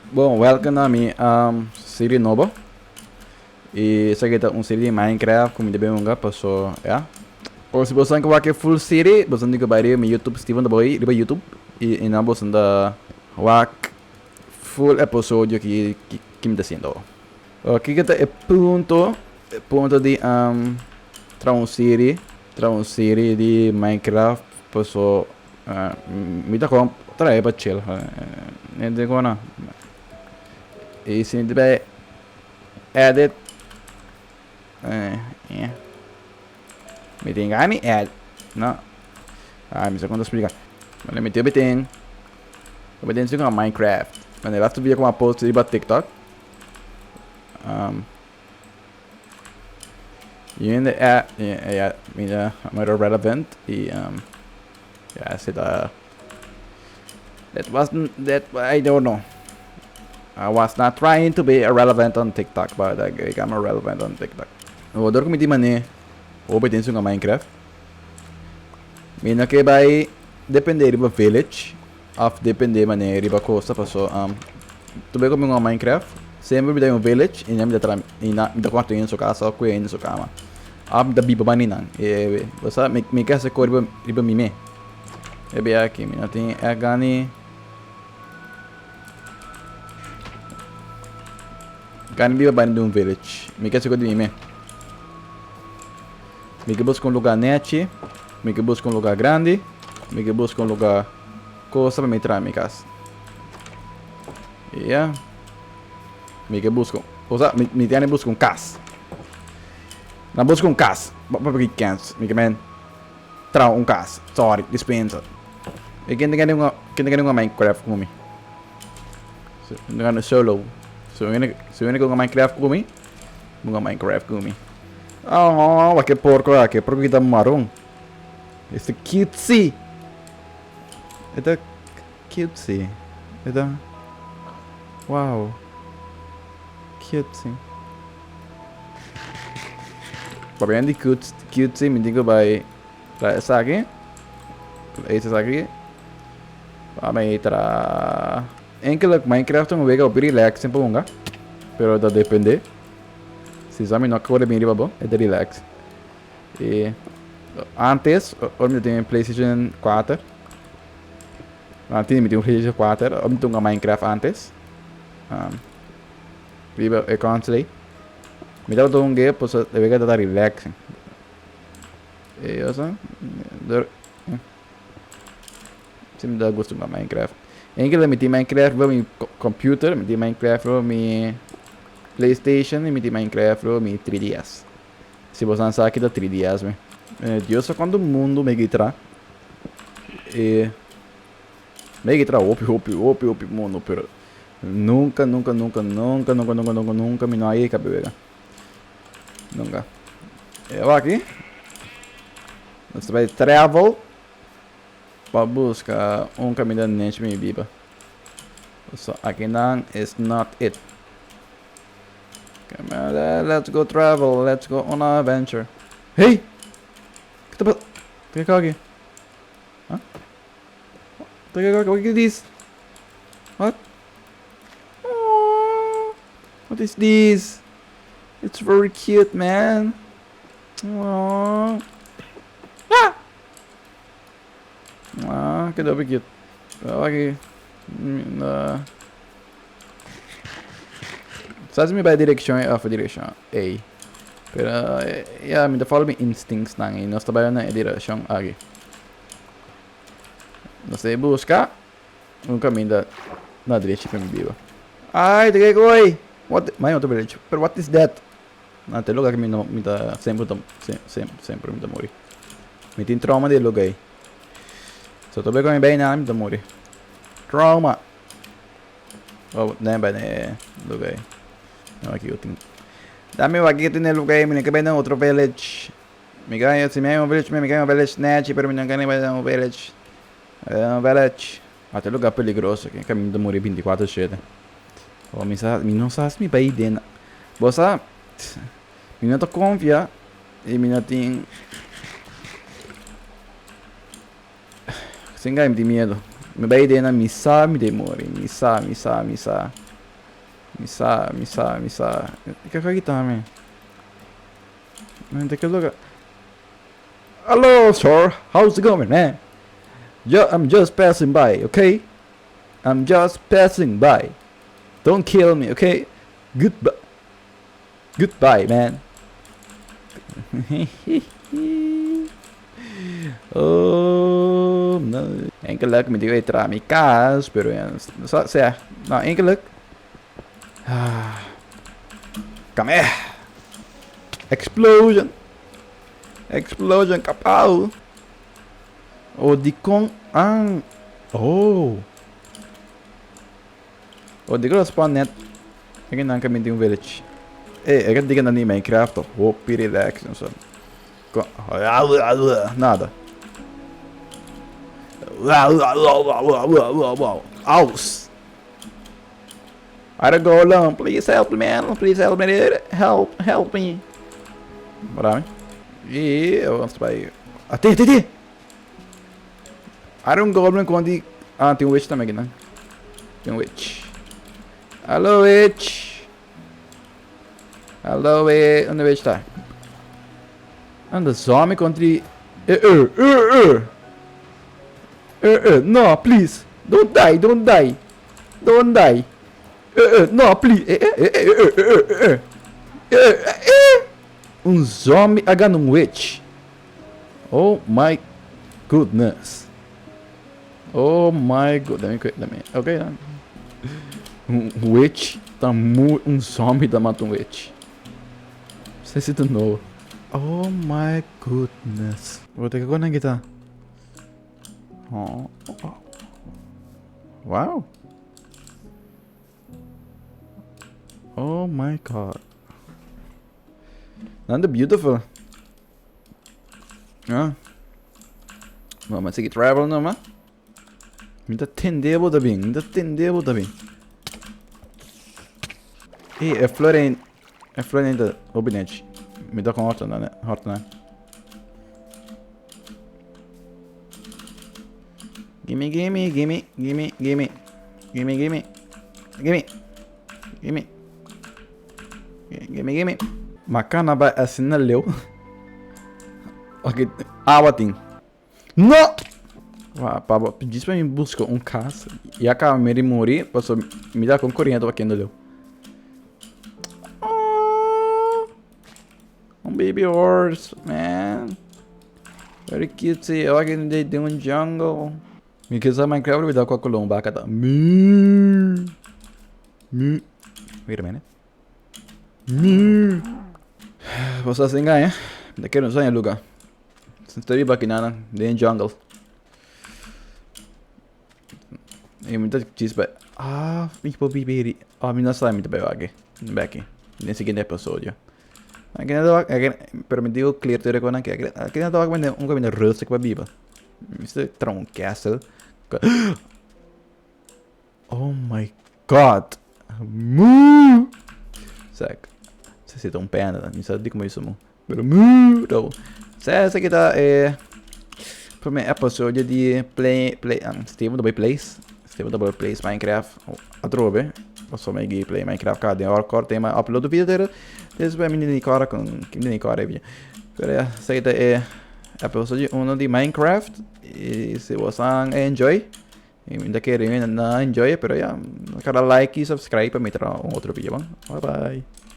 Bon, welcome na mi serie nobo. Y esaki ta un serie di Minecraft cu mi ta bin hunga paso ya. Por si boso ke wak e full serie, boso tin cu bay riba mi YouTube Steven de Boy riba YouTube y eynan boso ta wak full episodio ki ki mi ta haciendo. Kiko ta e punto, e punto di traha un serie, traha un serie di Minecraft paso mi ta kon traha pa chill hende kon nan y si mi ta bay edit mi tin gana di edit no ay mi sa kon ta splika mi tin mi tin si Minecraft manera laatste video ku mi a post riba TikTok. In de app, ja, mira, I'm relevant y ja, zit that wasn't that I don't know. I was not trying to be irrelevant on TikTok, but I became irrelevant on TikTok. Door ku mi tin manera hopi tin sunga Minecraft, mi no ke bai depende riba village Of depende manera riba cosa paso tu bay come un Minecraft semper mi ta den un village y mi ta traha y mi ta cuarto hende su casa of cuida hende su cama of mi ta biba banda nan bo sa mi ke haci cos riba mi mes e bia aki mi no tin e gana gana biba banda di un village mi ke haci cos di mi mes mi ke busca un lugar nechi mi ke busca un lugar grandi mi ke busca un lugar Cosa pa mi traha mi cas. Ya. Mi ke busca, o sea, mi, mi tiene busca un cas. Na busca un cas. Pa pa ki kens. Mi ke men traha un cas. Sorry, dispensa. E ken ta gana ken ta gana Minecraft ku mi? So, mi ta gana solo. So, mi so mi gana Minecraft ku mi. Bunga Minecraft ku mi. Oh, wak e porco aki. Porco ki ta maron. Este cutesy. E ta cutesy. E ta wow. Cutesy. Papia di cute, cutesy mi tin ku bai tra esaki. Esaki. Pa mi tra enkele Minecraft un wega hopi relaxing pa hunga. Pero ta depende. Si sa mi no kore bin riba bo, e ta relax. E antes, ora mi tin PlayStation 4. Antes mi tin PlayStation 4, ora mi tunga Minecraft antes. Um, riba e console. Mi tabata un ge, pues e wega tata relaxing. E osa, dor, si mi da gusto hunga Minecraft. Enkele mi tin Minecraft riba mi computer, mi tin Minecraft riba mi PlayStation y mi tin Minecraft riba mi 3DS. Si boso sa ki ta 3DS mi. Dios sa cuanto mundo mi ki tra. E mi ki tra hopi hopi hopi hopi mundo pero nunca nunca nunca nunca nunca nunca nunca nunca mi no a yega bebega. Nunca. E aki nos ta bai travel pa busca un caminda nechi mi biba. So akinan is not it. Let's go travel, let's go on an adventure. Hey! Ki ta pasa? Ta ke aki? Huh? Ta ke aki? What is this? What? Aww, what is this? It's very cute, man. Aww. Ah! Ah, keda hopi cute. Aki. Sa si mi bai direccion e of direccion ey. Pero ya mi ta follow mi instincts nan y nos ta bai na e direccion aki. Nos ta busca un caminda na derecha pa mi biba. Ay ta kiko ey! What the, mai otro derecho. Pero what is that? Na te lugar ki mi no mi ta semper ta semper mi ta muri. Mi tin trauma di e lugar ey. So ta bai ku mi bai nan mi ta muri. Trauma! Oh, nee, bij nee, lugar aí. No, aki eu tin. Dame waki tin lugar aí, mi ke na otro village. Mi ganha, si mi un village, mi ganha un village nechi, pero mi no gana bai un village. Un village. Ate lugar peligroso aki, caminda ta muri 24/7. Oh, mi sa, mi no sa si mi bai den. Bo sa, mi no ta confia y mi no tin Sin gana mi tin miedo. Mi bai den mi sa mi ta muri. Mi sa, mi sa, mi sa. Mi sa, mi sa, mi sa. Kiko a kita mi? Mi ta ke loka. Hallo sir, how's it going man? I'm just passing by, okay? I'm just passing by. Don't kill me, okay? Goodbye. Goodbye, man. Oh, no. Enkelijk mi digo tra mi cas, pero ja, sea, no, enkelijk. Ah. Come here. Explosion. Explosion, kapau. Oh, di con ah. Oh. Oh, di con spawn net. Aki nan caminda tin un village. Eh, e diga nan di Minecraft toch. Hopi relax en zo. Nada. Aus. I don't go alone. Please help me, man. Please help me. Help, help me. Marami. E vamos bij. Ah, te, te, te. Iron Goblin kon di... Ah, tin un witch tambe akinan. Tin un witch. Hallo witch. Hallo witch. Unda witch ta? Anda zombie kontra di... Eh, eh, eh, eh. Eh, eh, no, please. Don't die, don't die. Don't die. Eh, eh, no, please. Eh, eh, eh, eh, eh, eh, eh, eh. Eh, eh, eh. Un zombie a gana un witch. Oh my goodness. Oh my god. Let me, let me. Okay, dan. Un witch ta mu un zombie ta mata un witch. Esei si ta nobo. Oh my goodness. Bo ta kiko nan kita? Oh. Wow. Oh my god. Nan ta beautiful. Ah. Vamos a seguir travel no ma. Mi ta tende bo ta bin, mi ta tende bo ta bin. E, e flor ein, e flor ein ta hopi nechi. Mi ta con horta nan, horta nan. Gimme, gimme, gimme, gimme, gimme. Gimme, gimme. Gimme. Gimme. Gimme, gimme. Makana bai asina leu. Ok, awa tin. No! Wa, pa, djis pa mi buska un kas. Ya kaba mi di muri, paso mi ta kon koriente pa kende leu. Oh, un baby horse, man. Very cute. Awor aki den un jungle. Mi ke sa Minecraft mi ta kwa kolon baka ta Mu Mu Wait a minute Mu Bo sa sin gaña Mi ta kere un saña luga Sin ta biba aki nan den jungle Y mi ta chis bai Ah mi por biba heri Ah mi no sa mi ta bai wak beki den siguiente episodio Aki nan ta wak pero mi digo clear tur e konan aki aki nan ta wak un kaminda rustig pa biba. Mester traha un castle. Oh my god. Moo. Sek. Se zit un panda. Mi sa di como hizo mo. Pero moo. No. Se se kita eh primer episodio di play play um, Steven the Plays. Steven the Plays Minecraft. Atrobe. Paso mi gi play Minecraft cada den hora kort tema upload video pero después mi ni kora con mi ni kora video. Pero ya, se kita eh Episodio uno di Minecraft y si vos han enjoy y mi ta kere mi na enjoy pero ya kada like y subscribe pa mi traha un otro video. Bye bye.